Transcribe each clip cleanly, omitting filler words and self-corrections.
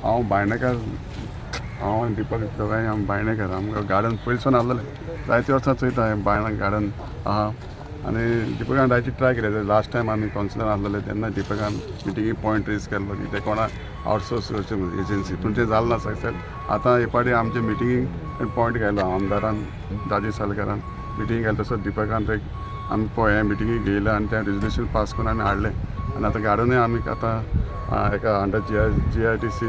हांव बायणेकार, हांव आनी दीपक दोगांय आमी बायणेकार. आमकां गार्डन पयलींसून आसलेलें, जायते वर्सां चोयता हें बायणा गार्डन आहा. आनी दीपकान जायती ट्राय केले. लास्ट टायम आमी कावन्सिलर आसलेले तेन्ना दीपकान मिटिंगी पॉयंट रेज केल्लो की ते कोणा आवटसोर्स करचें एजन्सी, पूण तें जालें ना सक्सेस. आतां हे पाटी आमचे मिटिंगेक पॉयंट घायलो आमदारान दाजी सालकारान मिटींग घायलो, तसोच दीपकान एक आमी पळय मिटिंगेक घेयलें आनी तें रेजोल्युशन पास करून आमी हाडलें. आनी आतां गार्डनूय आमी आतां एका अंडर GIDC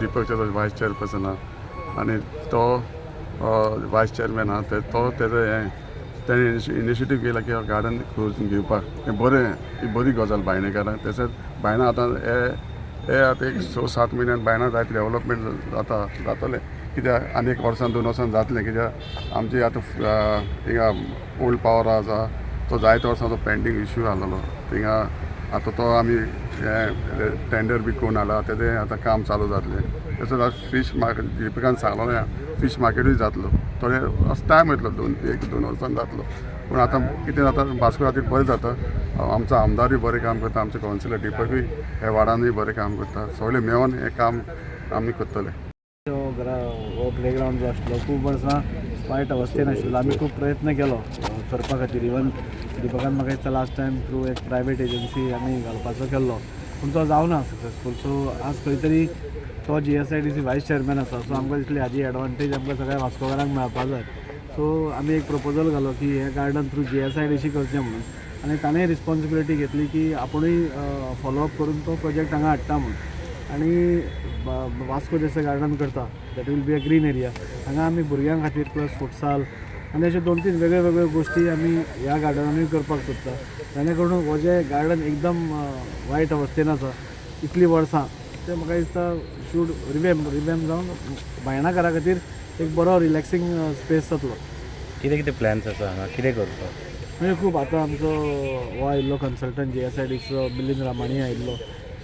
दीपकचो वायस चेअरपर्सन आहा आनी तो वायस चेअरमॅन आहा, तो तेजो हें तेणें इनिशिएटीव घेयला की गार्डन करून घेवपाक. हें बरें, ही बरी गजाल बायणेकारांक. तशेंच बायणा आतां हे आतां एक 6-7 म्हयन्यान बायणा जायते डेवलपमेंट जाता जातलें, कित्याक आनी एक वर्सान 2 वर्सान जातलें. कित्याक आमची आतां हिंगा ओल्ड पावर हावस आहा तो जायते वर्सां तो पेंडींग इश्यू आसलेलो, थिंगा आतां तो आमी हें टेंडर बी करून हाडला, तेजें आतां काम चालू जातलें. तशेंच आतां फीश मार्केट दीपकान सांगलेलें, फीश मार्केटूय जातलो, थोडे असो टायम वयतलो, 1-2 वर्सान जातलो. पूण आतां कितें जाता वास्को खातीर बरें जाता. आमचो आमदारूय बरें काम करता, आमचे कावन्सिलर दीपकूय हे वार्डानूय बरें काम करता. सगळे मेळोन हें काम आमी करतले. हो प्लेग्रावंड जो आशिल्लो खूब वर्सां वायट अवस्थेन आशिल्लो. आमी खूब प्रयत्न केलो करपा खातीर. इवन दीपकान म्हाका दिसता लास्ट टायम थ्रू एक प्रायवेट एजन्सी आमी घालपाचो केल्लो, पूण तो जावना सक्सेसफूल. सो आज खंय तरी तो GSIDC vice chairman आसा, सो आमकां दिसली हाजी एडवांटेज आमकां सगळ्या वास्कोकारांक मेळपा जाय. सो आमी एक प्रपोजल घालो की हें गार्डन थ्रू GSIDC करचें म्हणून, आनी ताणें रिस्पॉन्सिबिलिटी घेतली की आपुणूय फॉलोअप करून तो प्रोजेक्ट हांगा हाडटा म्हणून. आनी वास्को जशें गार्डन करता that will be a green area, हांगा आमी भुरग्यां खातीर प्लस फुटसाल आनी अश्यो 2-3 वेगळ्यो वेगळ्यो गोश्टी आमी ह्या गार्डनानूय करपाक सोदता, जेणे करून हो जें गार्डन एकदम वायट अवस्थेन आसा इतलीं वर्सां, तें म्हाका दिसता should revamp जावन बायणाकारा खातीर एक बरो रिलॅक्सींग स्पेस जातलो. कितें कितें प्लॅन्स आसा हांगा, कितें करपाक? म्हणजे खूब आतां आमचो हो आयिल्लो कन्सल्टंट GSIDCचो मिलिंद रामाणी आयिल्लो.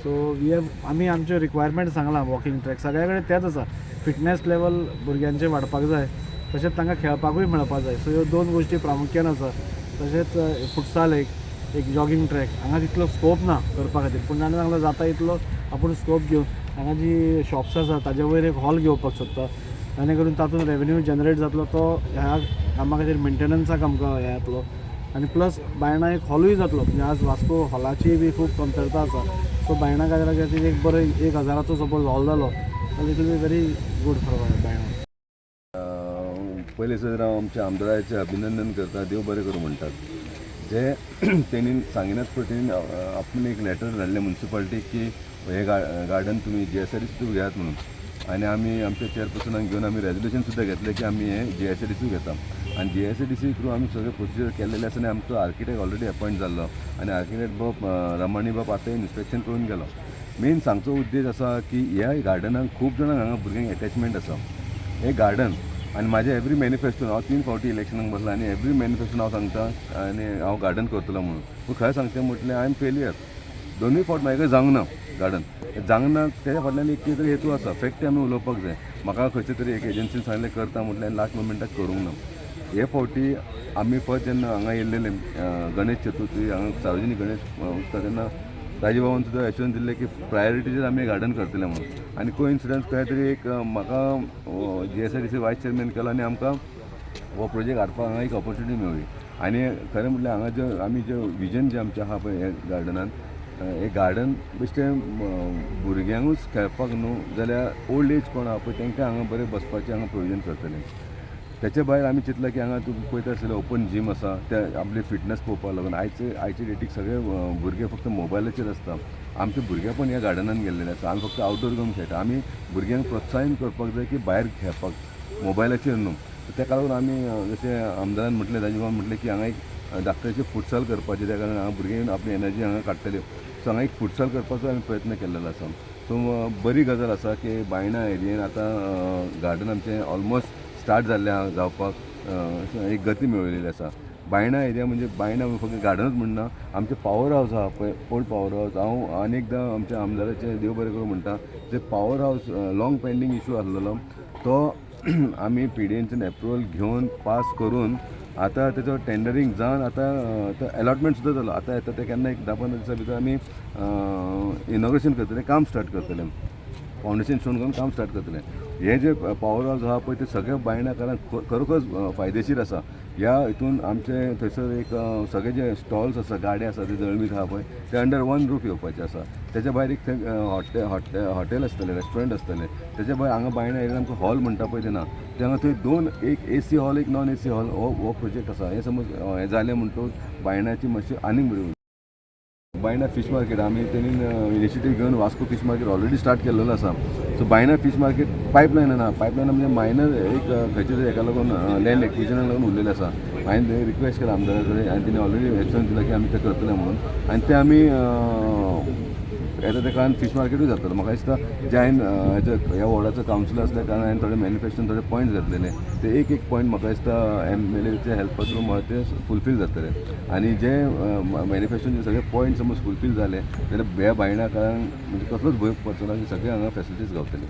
सो we have आमी आमच्यो रिक्वायरमेंट सांगलां, वॉकिंग ट्रॅक सगळ्या कडेन तेंच आसा. फिटनेस लेवल भुरग्यांचें वाडपाक जाय, तशेंच तांकां खेळपाकूय मेळपाक जाय. सो ह्यो 2 गोश्टी प्रामुख्यान आसा. तशेंच फुटसाल एक जॉगींग ट्रॅक, हांगा तितलो स्कोप ना करपा खातीर, पूण ताणें सांगलां जाता इतलो आपूण स्कोप घेवन हांगा जी शॉप्स आसा ताजे वयर एक हॉल घेवपाक सोदता, जेणे करून तातूंत रेवेन्यू जनरेट जातलो, तो ह्या कामा खातीर मेंटेनन्साक आमकां हें जातलो. आनी प्लस बायणा एक हॉलूय जातलो, म्हणजे आज वास्को हॉलाची बी खूब कमतरता आसा. सो बायणा खातीर एक बरो 1000चो सपोज हॉल जालो जाल्यार it will be very good for Baina. पयलें सर हांव आमच्या आमदाराचें अभिनंदन करता, देव बरें करूं म्हणटात. जे तेणी सांगिनाच पळय, तेणी आपण एक लेटर धाडलें मुन्सिपालिटीक की हें गार्डन तुमी GSIDC घेयात म्हणून, आनी आमी आमच्या चेअरपर्सनाक घेवन आमी रेजोल्युशन सुद्दां घेतलें की आमी हें GSIDC घेता. आनी GSIDC through आमी सगळें प्रोसिजर केल्लेलें आसा आनी आमचो आर्किटेक्ट ऑलरेडी अपॉयंट जाल्लो आनी आर्किटेक्ट बाब रमाणी बाब आतां इन्स्पेक्शन करून गेलो. मेन सांगचो उद्देश आसा की ह्या गार्डनाक खूब जाणांक हांगा भुरग्यांक एटॅचमेंट आसा. हें गार्डन आनी म्हाजें एवरी मॅनिफेस्टोन हांव 3 फावटी इलेक्शनाक बसलां आनी एवरी मॅनिफेस्टोन हांव सांगता आनी हांव गार्डन करतलो म्हणून. पूण खरें सांगचें म्हटल्यार I am failure. 2 फावट म्हाजे कडेन जावंक ना गार्डन, जावंक ना तेज्या फाटल्यान एक कितें तरी हेतू आसा. फॅक्ट आमी उलोवपाक जाय. म्हाका खंयचे तरी एक एजन्सीन सांगलें करता म्हटल्यार लास्ट मोमेंटाक करूंक ना. हे फावटी आमी फर्स्ट जेन्ना हांगा येयल्लेले गणेश चतुर्थी हांगा सार्वजनीक गणेश उत्सव तेन्ना राजीबाबान सुद्दां एश्योरन्स दिल्लें की प्रायोरिटीचेर आमी गार्डन करतले म्हणून. आनी कोइन्सिडन्स खंय तरी एक म्हाका GSIDC vice chairman केलो आनी आमकां हो प्रोजेक्ट हाडपाक हांगा एक ऑपॉर्च्युनिटी मेळ्ळी. आनी खरें म्हटल्यार हांगा जे आमी जे विजन जें आमचें आहा पळय हे गार्डनान, हे गार्डन बेश्टें भुरग्यांकूच खेळपाक न्हू जाल्यार ओल्ड एज कोण आहा पळय तांकां हांगा बरें बसपाचें हांगा प्रोविजन करतलें. तेच्या भायर आमी चिंतलां की हांगा तूं पळयता आसतलें ओपन जीम आसा, ते आपली फिटनस पळोवपाक लागून आयचे डेटीक सगळे भुरगे फक्त मोबायलाचेर आसता. आमचे भुरगे पण ह्या गार्डनान गेल्लेले आसा. आमी फक्त आवटडोर गेम खेळटा. आमी भुरग्यांक प्रोत्साहन करपाक जाय की भायर खेळपाक, मोबायलाचेर न्हू. ताका लागून आमी जशें आमदारान म्हटलें, राजीबाबान म्हटलें की हांगा एक धाकटेशें फुटसाल करपाचें, त्या कारणान हांगा भुरगीं आपली एनर्जी हांगा काडटले. सो हांगा एक फुटसाल करपाचो आमी प्रयत्न केल्लो आसा. सो बरी गजाल आसा की बायणा एरियेन आतां गार्डन आमचें ऑलमोस्ट स्टार्ट जाल्लें आहा जावपाक, एक गती मेळिल्ली आसा. बायणा एरिया म्हणजे बायणा फक्त गार्डनूच म्हणना, आमचें पावर हावस आहा पळय, ओल्ड पावर हावस. हांव अनेकदां आमच्या आमदाराचें देव बरें करूं म्हणटा, जे power house long pending issue आसलेलो तो आमी PDNच्यान एप्रुवल घेवन पास करून आतां तेचो टेंडरींग जावन आतां तो एलॉटमेंट सुद्दां जालो. आतां येता तें केन्ना एक 10-15 दिसां भितर आमी इनॉग्रेशन करतले, काम स्टार्ट करतले. फावंडेशन स्टोन घालून काम स्टार्ट करतले. हे जे पावर हावज आहा पळय ते सगळे बायणाकारांक खरोखर फायदेशीर आसा. ह्या हितून आमचे थंयसर एक सगळे जे स्टॉल्स आसा, गाडे आसा, ते जळमीत आहा पळय ते अंडर वन रूफ येवपाचे आसा. तेच्या भायर एक थंय हॉटेल आसतलें, रेस्टॉरंट आसतलें. तेच्या भायर हांगा बायणा एरियान आमकां हॉल म्हणटा पळय ते ना, ते हांगा थंय दोन, एक ए सी हॉल, एक नॉन ए सी हॉल हो हो प्रोजेक्ट आसा. हें समज हें जालें म्हणटकूच बायणाची मातशी आनीक बरी. बायणा फीश मार्केट आमी तेणी इनिशिएटीव घेवन Vasco fish market already start केल्लेलो आसा. सो बायणा फीश मार्केट पायपलायनान आहा. पायपलायन म्हणजे मायनर एक खंयचे तरी हेका लागून लँड एक्विजनाक लागून उरलेलें आसा. हांवें रिक्वेस्ट केला आमदारा कडेन आनी तेणी ऑलरेडी एश्योरन्स दिला की आमी तें करतले म्हणून आनी तें आमी येता त्या काळान फीश मार्केटूय जातलो. म्हाका दिसता जे हांवें हेजे ह्या वॉर्डाचो कावन्सिलर आसल्या कारणान हांवें थोडे मॅनिफेस्टोन थोडे पॉयंट्स घातलेले, ते एक एक पॉयंट म्हाका दिसता एमएलएच्या हेल्पा थ्रू म्हाका ते फुलफील जातले. आनी जे मॅनिफेस्टोन जे सगळे पॉयंट समज फुलफील जाले जाल्यार ह्या बायणाकारांक म्हणजे कसलोच भंय पडचो ना की सगळे हांगा फेसिलिटीज गावतले.